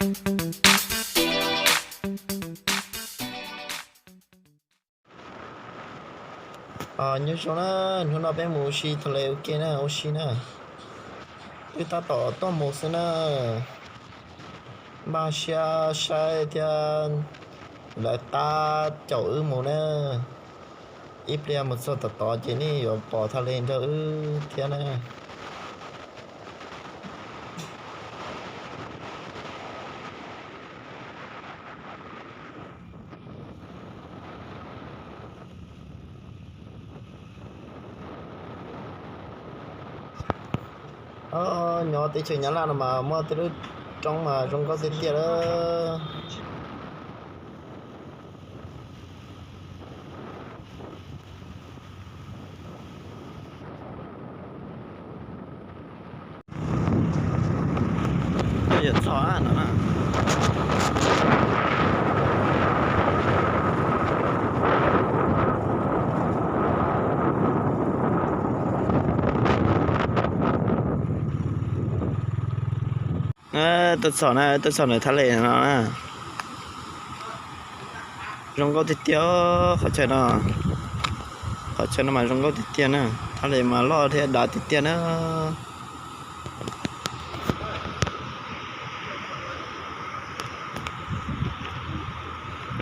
Nyob zoo na, hnub no peb mus ua si tha le ua ke na, ua si na. Wb tab tom tuaj mus xwb na. Npaj siab saib thiab lawv tab caum wb mus na. Ib pliag mus txog tom tod ces nej yuav pom tha le nrog wb thiab na. Nyob teb chaws Nyab Laj no mas muaj tej lub roob mas zoo nkauj tiag tiag lawm. Yog txog no na. Tuaj txog na, tuaj txog ntawm thaj les no na. Zoo nkauj tiag tiag qhov chaw no. Qhov chaw no mas zoo nkauj tiag tiag na. Thaj les mas loj thiab dav tiag tiag na.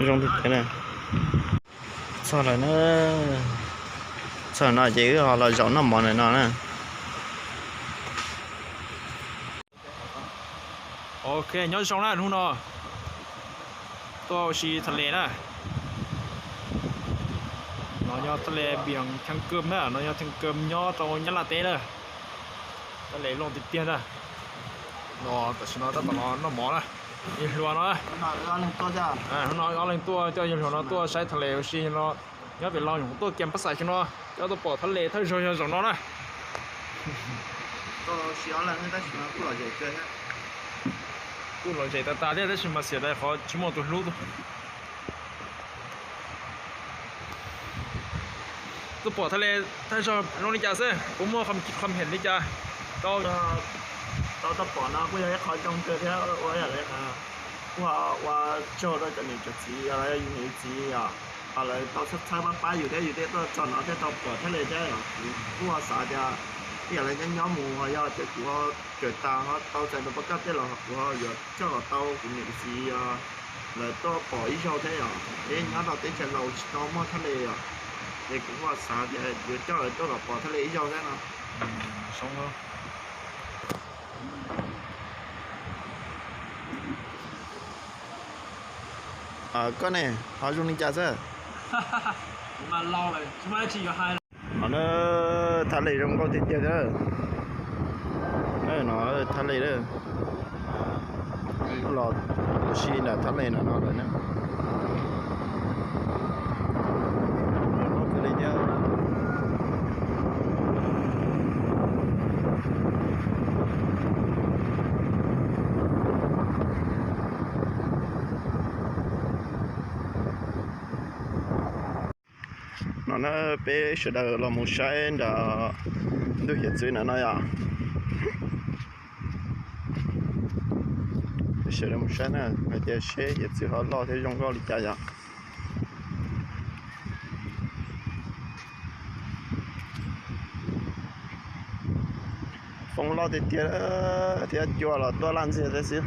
Zoo tiag tiag na. Txog lawm na. Txog no ces wb ho los zaum noj mov ntawm no na. Ok, nyob zoo na, hnub no tuaj ua si thaj les na. No yog thaj les Biam Thaj Kawm na, no yog Thaj Kawm nyob rau Nyab Laj teb na. Thaj les loj tiag tiag na. No tam sim no tab tom los noj mov na. Yawg hluas no, hnub no ob leeg tuaj coj yawg hluas no tuaj saib thaj les ua si no. Nyob pem los nyuam qhuav tuaj kiag pab xais tsis no, coj tuaj pom thaj les thawj zaug yog zaum no na. Kuj lom zem tas tas thiab tab sis mas xiam tas qhov tsis muaj tus hlub. Tuaj pom thaj les thawj zaug zoo li cas xwb, puas muaj qhov hem li cas? Tau, tau pom no kuj yog ib qho zoo kawg thiab ua ib yam li kuj ua tsaug rau cov niam cov txiv los yog yus niam yus txiv os, lawv tau txhawb txhawb pab pab yus thiab yus thiaj tuaj txog no thiab tau pom thaj les thiab. Kuj xav tias ib yam li nyob nyob mus ho yog tias kuv ho kawm tas ho tau txais tus pab kaj tej los kuv ho yuav coj kom tau kuv niam kuv txiv lawv tuaj pom ib zaug thiab yom. Peb nyob rau teb chaws laus tsis tau muaj thaj les yom, ces kuv kuj xav tias yuav coj lawv tuaj kom pom thaj les ib zaug thiab no. Koj ne, ho zoo li cas xwb? Ho na, thaj les zoo nkauj tiag tiag thiab. No thaj les, los ua si nram thaj les no no lawm na. No na, peb sawv daws los mus saib nram ntug hiav txwv na no yom. Peb sawv daws mus saib na, hais tias seb hiav txwv ho loj thiab zoo nkauj li cas yom. Foob loj tiag tiag thiab cua los tuaj laj ntxiag thiab xwb.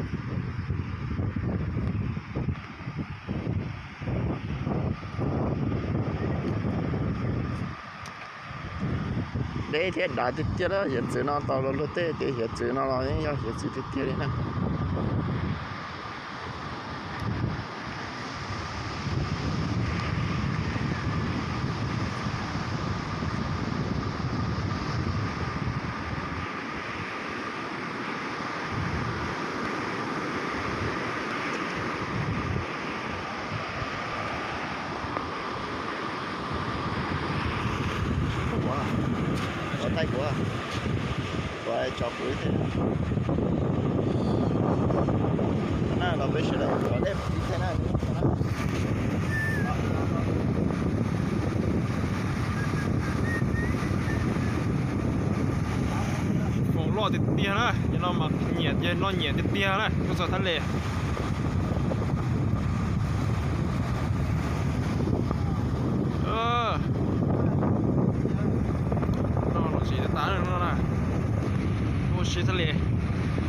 Deb thiab dav tiag tiag, hiav txwv no tau los luag tej tias hiav txwv no los yeej yog hiav txwv tiag tiag li na. Ua thaij kuv, ua tso kuv ib teg na, los peb sawv daws ua dej ib teg na. Foom loj tiag tiag na, no Nyiam tiag, noj nyiam tiag tiag na, tuaj txog Thaj Les. Noj los tsis tas no na, tuaj ua si Thaj Les,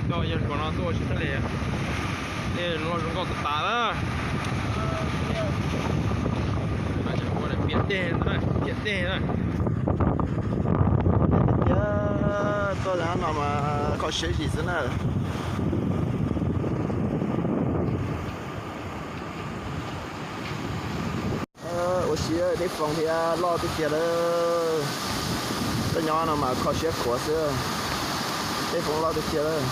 coj yawg hluas no tuaj ua si Thaj Les, dej los zoo nkauj tas tas na. Piam dej, piam dej na. Tiag, tuaj no mas kho siab zim xwb na. Ua si dej Foos thiab loj tiag tiag lawm. Tuaj nyob no mas kho siab khuav xwb. Dej Foos loj tiag tiag lawm.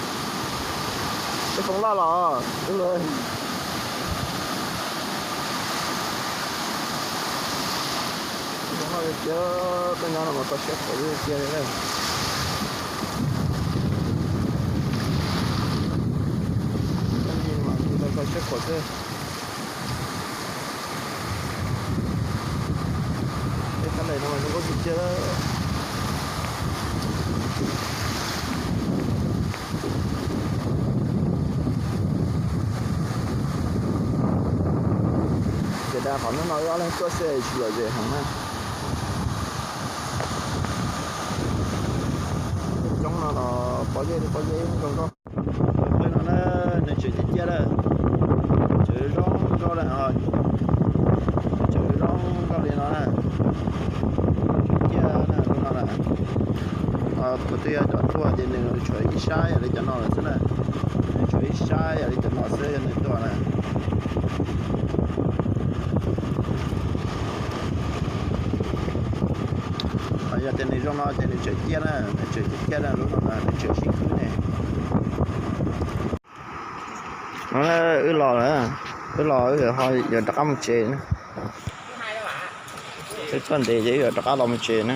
Dej Foos loj los, Foos loj tiag tiag, tuaj nyob no mas kho siab khuav tiag tiag li. Kho siab khuav xwb. Ej, Thaj Les no mas zoo nkauj tiag tiag. Ces dag qhov hnub no wb ob leeg tuaj xwb tsis lom zem heev na. Coob no los pob zeb li pob zeb zoo nkauj. Lub no na, nws tseem ciaj ciaj lawm, tseem zoo nkauj lawm, tseem zoo nkauj li no na. Ciaj na, lub no na. Kuv twb yog cov tuaj ces nws tshuav ib sab yam li cov no lawm xwb na. Nws tshuav ib sab yam li cov no xwb yog nws tuaj na. Yog tias nws zoo no ces nws tseem ciaj na, nws tseem ciaj ciaj na, lub no na nws tseem sib khwb ne. No wb los lawm, wb los wb ho yuav rov qab mus tsev na. Wb tuaj ntev ces wb yuav rov qab los mus tsev na.